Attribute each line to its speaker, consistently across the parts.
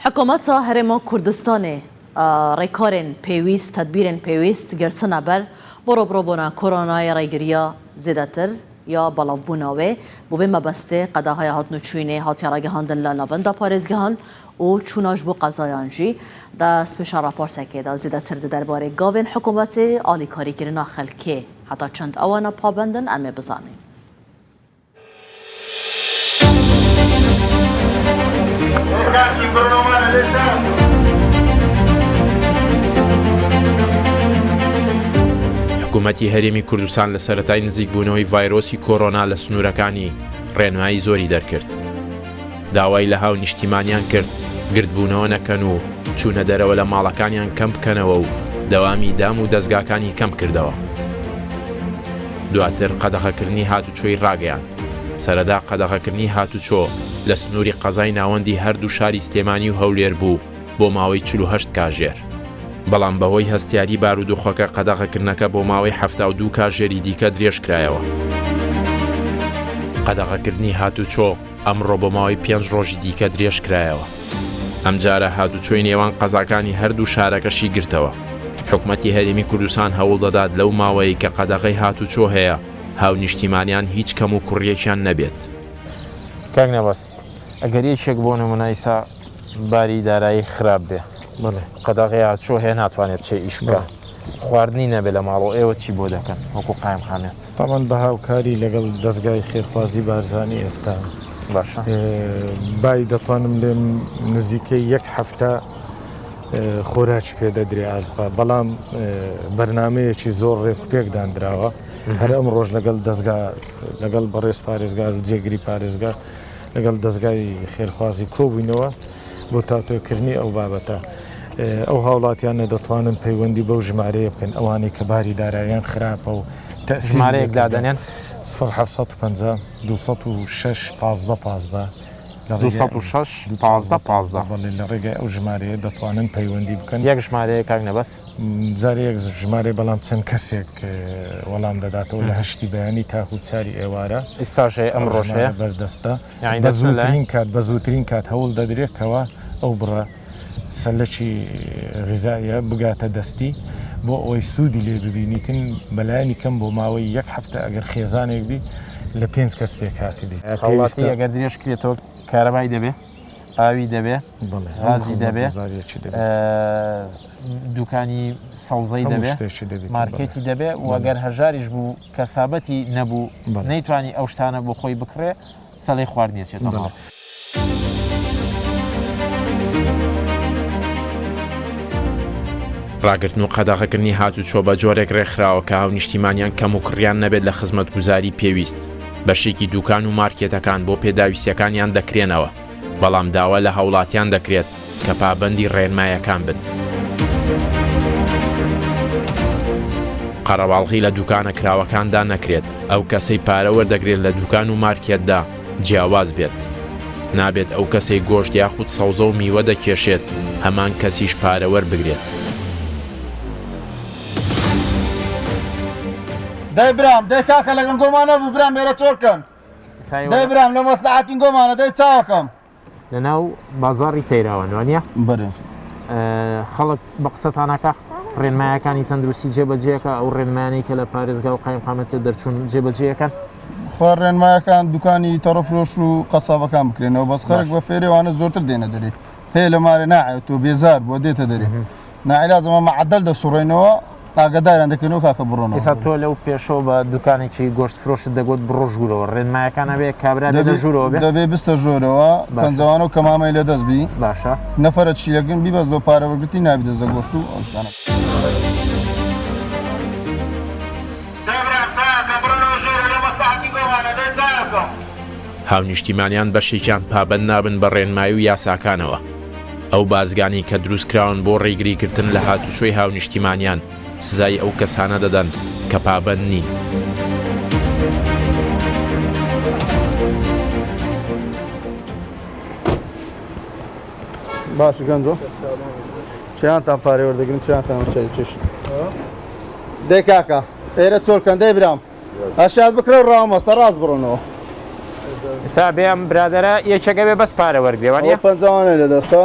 Speaker 1: Hikûmeta Herêma Kurdistanê rêkarên pêwîst, tedbîrên pêwîst girtine ber bo rûbirûbûna koronayê rêgiriya zêdetir ya belavbûna wê. Bo vê mebestê qedexeya hatinûçûyînê hatiye ragihandin li navenda parêzgehan û çûna ji bo qezayan jî. Destpêşa raportekê de zêdetir di derbarê gavên hikûmetê alîkarîkirina xelkê heta çend ewana pabend in em ê bizanîn.
Speaker 2: حکوومەتی هەرێمی کوردستان لە سەرەتای نزیکبوونەوەی ڤایرۆسی کۆرۆنا لە سنوورەکانی ڕێنمایی زۆری دەرکرد. داوای لە هاونیشتیمانیان کرد گردبوونەوە نەکەن و چوونە دەرەوە لە ماڵەکانیان کەم بکەنەوە و دەوامی دام و دەزگاکانی کەم کردەوە. دواتر قەدەغەکردنی هاتوچۆی ڕاگەیاند. سەرەتا قەدەغەکردنی هاتوچۆ لە سنووری قەزای ناوەندی هەردوو شاری سلێمانی و هەولێر بوو بۆ ماوەی 48 کاژێر. بەڵام بەهۆی هەستیاری بارودۆخەکە قەدەغەکردنەکە بۆ ماوەی 72 کاژێری دیکە درێژکرایەوە. قەدەغەکردنی هاتوچۆ ئەمڕۆ بۆ ماوەی پێنج ڕۆژی دیکە درێژکرایەوە. ئەمجارە هاتوچۆی نێوان قەزاکانی هەردوو شارەکەشی گرتەوە. حکومەتی هەرێمی کوردستان هەوڵدەدات لەو ماوەیەی کە قەدەغەی هاتوچۆ هەیە، هاونیشتیمانیان هیچ کەموکوڕییەکیان نەبێت.
Speaker 3: کاک نەبەز ئەگەر یەکێک بۆ نمونە ئیسا باری دارایی خراپ بێ قەدەغەی هاتوچۆ هەیە ناتوانێت بچێ ئیش بکا خواردنی نەبێ لە ماڵەوە ئێوە چی بۆ دەکەن وەکو قایمقامیەت؟
Speaker 4: تەبعەن بە هاوکاری لەگەڵ دەزگای خێرخوازی بارزانی ئێستا
Speaker 3: باشە
Speaker 4: بای دەتوانم لێم نزیکەی یەک هەفتە خۆراکی پێ دەدرێ ئازوقە بەڵام بەرنمەیەکی زۆر ڕێک و پێک دانراوە هەر ئەم ڕۆژ لەگەڵ دەزگا لەگەڵ بەڕێز پارێزگار و جێگری پارێزگار لەگەڵ دەزگای خێرخوازی کۆبووینەوە بۆ تاوتوێکردنی ئەو بابەتە. ئەو هاوڵاتیانە دەتوانن پەیوەندی بەو ژمارەیە بکەن ئەوانەی کە باری داراییان خراپە و
Speaker 3: ژمارەیەک دادەنێن؟
Speaker 4: 0750 206 15 15
Speaker 3: 206 15 15
Speaker 4: بەڵێ لە ڕێگای ئەو ژمارەیە دەتوانن پەیوەندی بکەن.
Speaker 3: یەک ژمارەیە کاک نەبەز؟
Speaker 4: جارێ یەک ژمارەیە بەڵام چەند کەسێک وەڵام دەداتەوە لە هەشتی بەیانی تاکو چاری ئێوارە.
Speaker 3: ئیستاش هەیە ئەمڕۆش هەیە؟
Speaker 4: بەردەستە. بە زووترین کات بە زووترین کات هەوڵ دەدرێت کەوا ئەو بڕە سەلەکی غیزایە بگاتە دەستی بۆ ئەوەی سوودی لێ ببینیتن بەلایەنی کەم بۆ ماوەی یەک هەفتە ئەگەر خێزانێک بی لە پێنج کەس پێکهاتبی.
Speaker 3: هاوڵاتی ئەگەر درێژ کرێتەوە کارەبای دەبێ؟ ئاوی دەبێ؟ غازی دەبێ؟ دوکانی سەوزەی دەبێ؟ مارکێتی دەبێ و ئەگەر هەژاریش بوو کەسابەتی نەبوو نەیتوانی ئەو شتانە بۆ خۆی بکڕێ سەلەی خواردنی ئەچێتە ماڵ.
Speaker 2: ڕاگرتن و قەدەغەکردنی هاتوچۆ بە جۆرێک ڕێکخراوە کە هاونیشتیمانیان کەموکوڕیان نەبێت لە خزمەتگوزاری پێویست، بەشێکی دوکان و مارکێتەکان بۆ پێداویستیەکانیان دەکرێنەوە، بەڵام داوا لە هاوڵاتیان دەکرێت کە پابەندی ڕێنمایەکان بن. قەرەباڵغی لە دوکانە کراوەکاندا نەکرێت، ئەو کەسەی پارە وەردەگرێت لە دوکان و مارکێتدا جیاواز بێت. نابێت ئەو کەسەی گۆشت یاخود سەوزە و میوە دەکێشێت هەمان کەسیش پارە وەربگرێت.
Speaker 5: دەی برام دەی کاکە لەگەم گۆمان نەبوو برام ئێرە چۆل کەن دەی برام لە مەسلحەتین گۆمانە دەی چاوەکەم.
Speaker 3: لەناو بازاڕی تەیراوان وانە؟
Speaker 5: بەرێ.
Speaker 3: خەڵک بە قسەتان ناکا؟ ڕێنمایەکانی تەندروستی جێبەجێەکە ئەو ڕێنمایانەی کە لە پارێزگا و قایمقامەتە دەرچوون جێبەجێەکەن؟
Speaker 5: خوا ڕێنمایەکان دوکانی تەڕفرۆش و قەسابەکان بکرێنەوە بەس خەرک بە فێرێوانە زۆرتر دێنە دەرێ هەیە لە مارێ ناعێت و بێزار بووە دێتە دەرێ ناعیلاج ئەمە مەعەدەل دەسوڕێنەوە ئاگاداریان دەکەینەوە کاکە بڕۆنەوە.
Speaker 3: ئێستا تۆ لەو پێشەوە بە دوکانێکی گۆشت فرۆشت دەگوت بڕۆ ژوورەوە ڕێنمایەکان ئەبێ کابرا بێ لە ژوورەوە بێ؟
Speaker 5: دەبێ بستە ژۆرەوە پەنجەوانە و کەمامەی لە دەست بی
Speaker 3: باشە
Speaker 5: نەفەرە چیەکن بی بەس لۆ پارە وەرگرتنی نابی دەست لە گۆشت و ئەو شتانە.
Speaker 2: هاونیشتیمانیان بەشێکیان پابەند نابن بە ڕێنمایی و یاساکانەوە. ئەو بازگانەی کە دروستکراون بۆ ڕێگریکردن لە هاتوچۆی هاونیشتیمانیان، سزای ئەو کەسانە دەدەن کە پابەند نین.
Speaker 5: باشە گەنجۆ چیانتان پارەی وەردەگرن چیانتان چای چش دەی کاکە ئێرە چۆلکەن دەی برام ئەشیاد بکرە و ڕامەستە ڕاست بڕۆنەوە.
Speaker 3: ئێستا بێ ئەم برادەرە یەکێک ئەبێ بەس پارە وەرگرێ وانیە؟
Speaker 5: ئەوە پەنجاوانەی لە دەستە.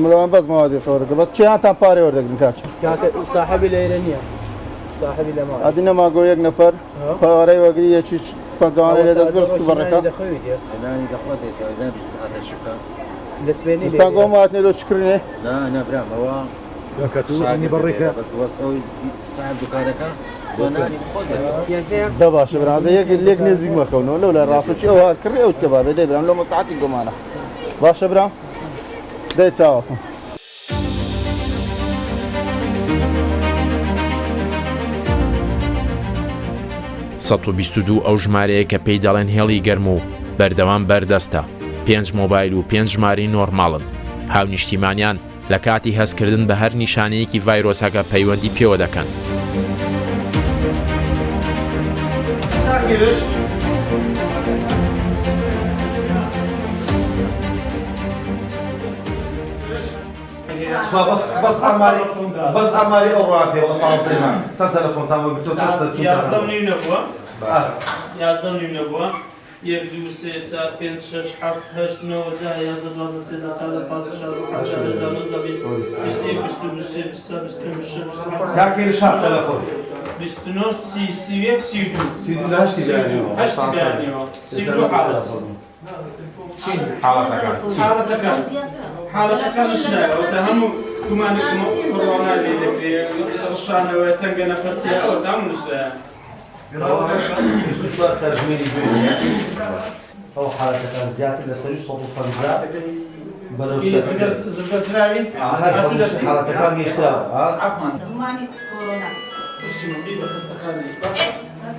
Speaker 5: ملوان بەس مەوادی خەوەرەکە بەس چیانتان پارەی وەردەگرن کاچ
Speaker 6: کاکە ساحەبی لێرە نییە ساحەبی لە ماڵ
Speaker 5: ئەدی نەما گۆ یەک نەفەر پارەی وەگری یەکی پەنجاوانەی لێ دەست برس بەڕێکە ئێستا گۆم هاتنێ لۆ چ کڕینێ دە باشە برام یەک لێک نێزیک مەکەونەوە لەو لای ڕاستە چی ئەو هات کڕی ئەو کەبابێ دەی برام لۆ مەسڵەحەتی گۆمانە باشە برام دەی چاوەکەم.
Speaker 2: 122 ئەو ژمارەیە کە پێی دەڵێن هێڵی گەرم و بەردەوام بەردەستە، پێنج مۆبایل و پێنج ژمارەی نۆرماڵن، هاونیشتیمانیان لە کاتی هەستکردن بە هەر نیشانەیەکی ڤایرۆسەکە پەیوەندی پێوە دەکەن.
Speaker 7: یەک دوو سێ چار پێنج شەش حەفت هەشت نۆ دە 11 12 13 14 15 16 17 18 19 20 21 22 23 24 25 26 27
Speaker 8: کاکە شاد تەلەفۆن
Speaker 7: 29 30 31 32
Speaker 8: 32 لە هەشتی بەیانیەوە
Speaker 7: هەشتی بەیانیەوە 32 حاڵەت
Speaker 3: چین حاڵەتەکان چین
Speaker 7: حاڵەتەکان حاڵەتەکان نووسراوە تا هەموو گومانی کۆرۆنا لێ دەکرێ ڕشانەوە تەنگە نەفەسیە ئەوە تا هەموو نووسرایە.
Speaker 8: 24 کاتژمێری دوێنێ ئەو حالەتەکان زیاتر لە سەروی 150 بەرەو سەر
Speaker 7: زبدەسراوی
Speaker 8: هەر هەموو حالەتەکان نووسراوە.
Speaker 9: گومانی کۆرۆنا.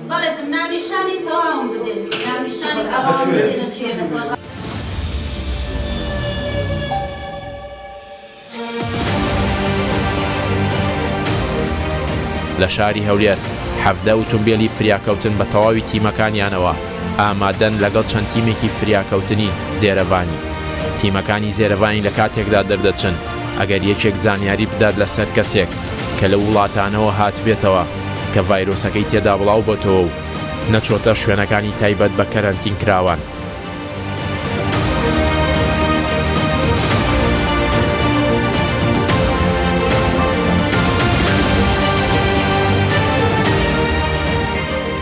Speaker 9: بەڕێزم ناونیشانی تەواوم بدەن ناونیشانی تەواوم بدەن چیە
Speaker 2: لە شاری هەولێر 17 ئوتومبێلی فریاکەوتن بە تەواوی تیمەکانیانەوە ئامادەن لەگەڵ چەند تیمێکی فریاکەوتنی زێرەڤانی. تیمەکانی زێرەڤانی لە کاتێکدا دەردەچن ئەگەر یەکێک زانیاری بدات لەسەر کەسێک کە لەو وڵاتانەوە هاتبێتەوە کە ڤایرۆسەکەی تێدا بڵاوبۆتەوە و نەچۆتە شوێنەکانی تایبەت بە کەرەنتین کراوان.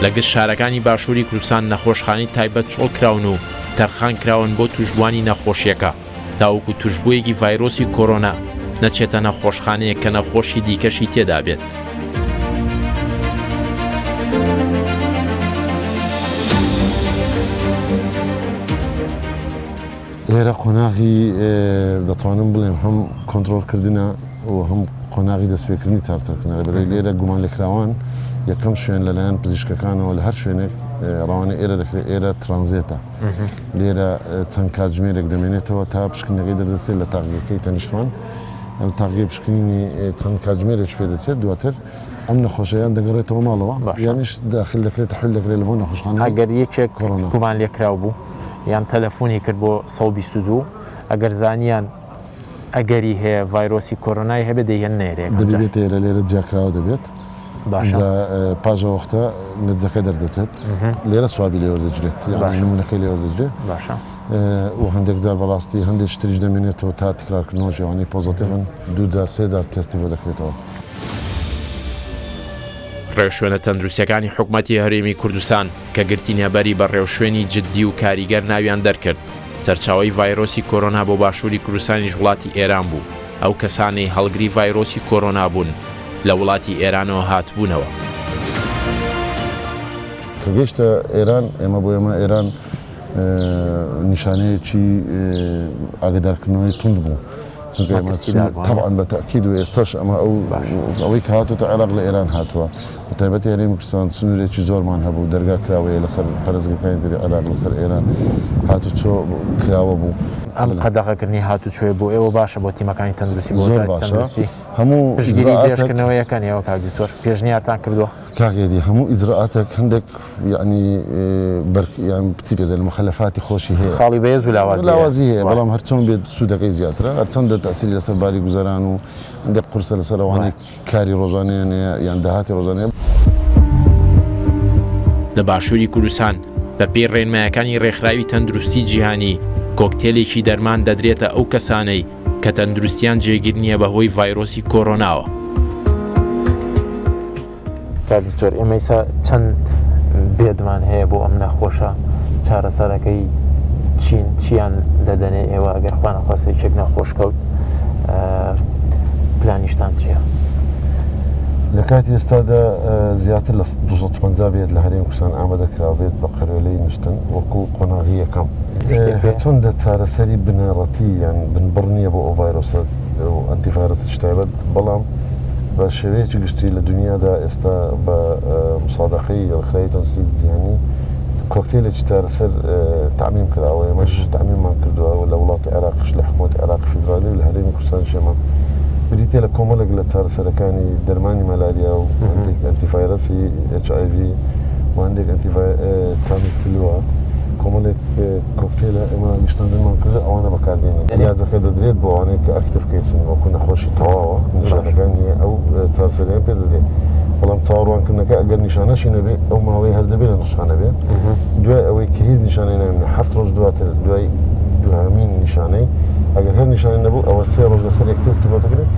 Speaker 2: لە گشت شارەکانی باشووری کوردستان نەخۆشخانەی تایبەت چۆڵ کراون و تەرخان کراون بۆ تووشبووانی نەخۆشییەکە تاوەکو تووشبوویەکی ڤایرۆسی کۆرۆنا نەچێتە نەخۆشخانەیەک کە نەخۆشی دیکەشی تێدا بێت.
Speaker 10: ئێرە قۆناغی دەتوانم بڵێم هەم کۆنترۆڵکردنە و هەم قۆناغی دەستپێکردنی چارەسەرکردنە لەبەرئەوەی لێرە گومانلێکراوان یەکەم شوێن لەلایەن پزیشکەکانەوە لە هەر شوێنێک ڕەوانەی ئێرە دەکرێت ئێرە ترانزێتە لێرە چەند کاتژمێرێک دەمێنێتەوە تا پشکنینەکەی دەردەچێت لە تاقیگەکەی تەنیشتمان ئەم تاقیگەی پشکنینی چەند کاتژمێرێک پێدەچێت دواتر ئەم نەخۆشە یان دەگەڕێتەوە ماڵەوە یانیش داخل دەکرێت تحویل دەکرێت لە بۆ نەخۆشخانەی
Speaker 3: ئەگەر یەکێک
Speaker 10: کۆرۆنا.
Speaker 3: گومان لێکراو بوو یان تەلەفونی کرد بۆ 122 ئەگەر زانیان ئەگەری هەیە ڤایرۆسی کۆرۆنای هەبێت دەیهێننە ئێرە یەکەم
Speaker 10: دەبێ
Speaker 3: جار.
Speaker 10: بێتە ئێرە لێرە جیاکراوە دەبێت
Speaker 3: باشە.
Speaker 10: ئینجا پاش ئەو وەختە نەتجەکە دەردەچێت لێرە swab ی لێ وەردەگیرێت یانی
Speaker 3: باشە.
Speaker 10: نمونەکەی لێ وەردەگیرێت
Speaker 3: باشە.
Speaker 10: و هەندێک جار بەڕاستی هەندێک شتریش دەمێنێتەوە تا تکرارکردنەوەش ئەوانەی positive ن دوو جار سێ جار تێستی بۆ دەکرێتەوە.
Speaker 2: ڕێوشوێنە تەندروستیەکانی حکومەتی هەرێمی کوردستان کە گرتینەبەری بە ڕێوشوێنی جددی و کاریگەر ناویان دەرکرد، سەرچاوەی ڤایرۆسی کۆرۆنا بۆ باشووری کوردستانیش وڵاتی ئێران بوو، ئەو کەسانەی هەڵگری ڤایرۆسی کۆرۆنا بوون لە وڵاتی ئێرانەوە هاتبوونەوە.
Speaker 10: کە گەیشتە ئێران، ئێمە بۆ ئێمە ئێران نیشانەیەکی ئاگادارکردنەوەی توند بوو. چونکە ئێمە تەبعەن بە تەئکید و ئێستاش ئەمە ئەو ئەوەی کە هاتووەتە عێراق لە ئێران هاتووە بە تایبەتی هەرێمی کوردستان سنوورێکی زۆرمان هەبوو دەرگا کراوەیە لەسەر پەرستگەکانی تری عێراق لەسەر ئێران هاتوچۆ کراوە بوو.
Speaker 3: ئەم قەدەغەکردنی هاتوچۆیە بۆ ئێوە باشە بۆ تیمەکانی تەندروستی بۆ
Speaker 10: زۆر
Speaker 3: وەزارەتی
Speaker 10: باشە
Speaker 3: تەندروستی
Speaker 10: هەموو
Speaker 3: پشتگیری
Speaker 10: ئیجرائاتێک
Speaker 3: درێژکردنەوەیەکەن ئێوە کاک دکتۆر پێشنیارتان کردووە؟
Speaker 10: کاک ئێدی هەموو ئیجرائاتێک هەندێک یەعنی بەر یان چی پێ دەلێن مخەلەفاتی خۆشی هەیە
Speaker 3: خاڵی بەهێز و لاوازی هەیە.
Speaker 10: لاوازی هەیە
Speaker 3: بەڵێ.
Speaker 10: بەڵام هەرچۆن بێت سوودەکەی زیاترە هەرچەندە تەئسیری لەسەر باری گوزەران و هەندێک قورسە لەسەر ئەوانەی کاری ڕۆژانەیان هەیە یان داهاتی ڕۆژانەیە.
Speaker 2: لە باشووری کوردستان بەپێی ڕێنمایەکانی ڕێکخراوی تەندروستی جیهانی کۆکتێلێکی دەرمان دەدرێتە ئەو کەسانەی کە تەندروستیان جێگیر نییە بەهۆی ڤایرۆسی کۆرۆناوە.
Speaker 3: کاک دکتۆر ئێمە ئیسا چەند bed مان هەیە بۆ ئەم نەخۆشە چارەسەرەکەی چین چیان دەدەنێ ئێوە ئەگەر خوا نەخواستە یەکێک نەخۆش کەوت پلانیشتان چییە؟
Speaker 10: لە کاتی ئێستادا زیاتر لە 250 bed لە هەرێم کوردستان ئامادە کراوبێت بە قەرێلەی نووستن وەکو قۆناغی یەکەم هەرچەندە چارەسەری بنەڕەتی یان بنبڕ نییە بۆ ئەو ڤایرۆسە و ئەنتیڤایرۆسیش تایبەت بەڵام بە شێوەیەکی گشتی لە دنیادا ئێستا بە مسادەقەی ڕێکخراوی تەندروستی جیهانی کۆکتێلێکی چارەسەر تەعمیم کراوە، ئێمەش تەعمیممان کردووە و لە وڵاتی عێراقیش لە حکوومەتی عێراقی فیدرالی و لە هەرێمی کوردستانیش ئێمە بریتییە لە کۆمەڵێک لە چارەسەرەکانی دەرمانی مەلاریا و هەندێک ئەنتیڤایرەسی HIV و هەندێک تامیفلوە کۆمەڵێک کۆکتێلە ئێمە گشتاندنمان کردو ئەوانە بەکاردێنین. عیلاجەکە دەدرێت بۆ ئەوانەی کە active case ن وەکو نەخۆشی تەواوە نیشانەکان نییە ئەو چارەسەریان پێ دەدرێت بەڵام چاوەڕوانکردنەکە ئەگەر نیشانەشی نەبێ ئەو ماوەی هەر دەبێت لە نەخۆشخانە بێ دوای ئەوەی کە هیچ نیشانەی نامێنێ هەفت ڕۆژ دواتر دوای دوهەمین نیشانەی ئەگەر هەر نیشانەی نەبوو ئەوە سێ ڕۆژ لەسەر یەک تێستی بۆ دەکرێت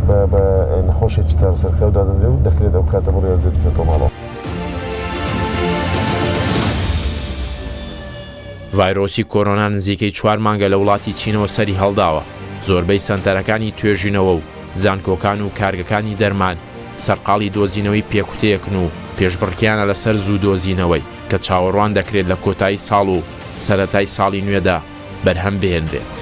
Speaker 10: بە بە نەخۆشێکی چارەسەرکراو دادەنرێ و دەکرێت ئەو کاتە بڕیار بدرێت بچێتەوە ماڵەوە.
Speaker 2: ڤایرۆسی کۆرۆنا نزیکەی چوار مانگە لە وڵاتی چینەوە سەری هەڵداوە، زۆربەی سەنتەرەکانی توێژینەوە و زانکۆکان و کارگەکانی دەرمان سەرقاڵی دۆزینەوەی پێکوتەیەکن و پێشبڕکێیانە لەسەر زوو دۆزینەوەی، کە چاوەڕوان دەکرێت لە کۆتایی ساڵ و سەرەتای ساڵی نوێدا بەرهەم بهێنرێت.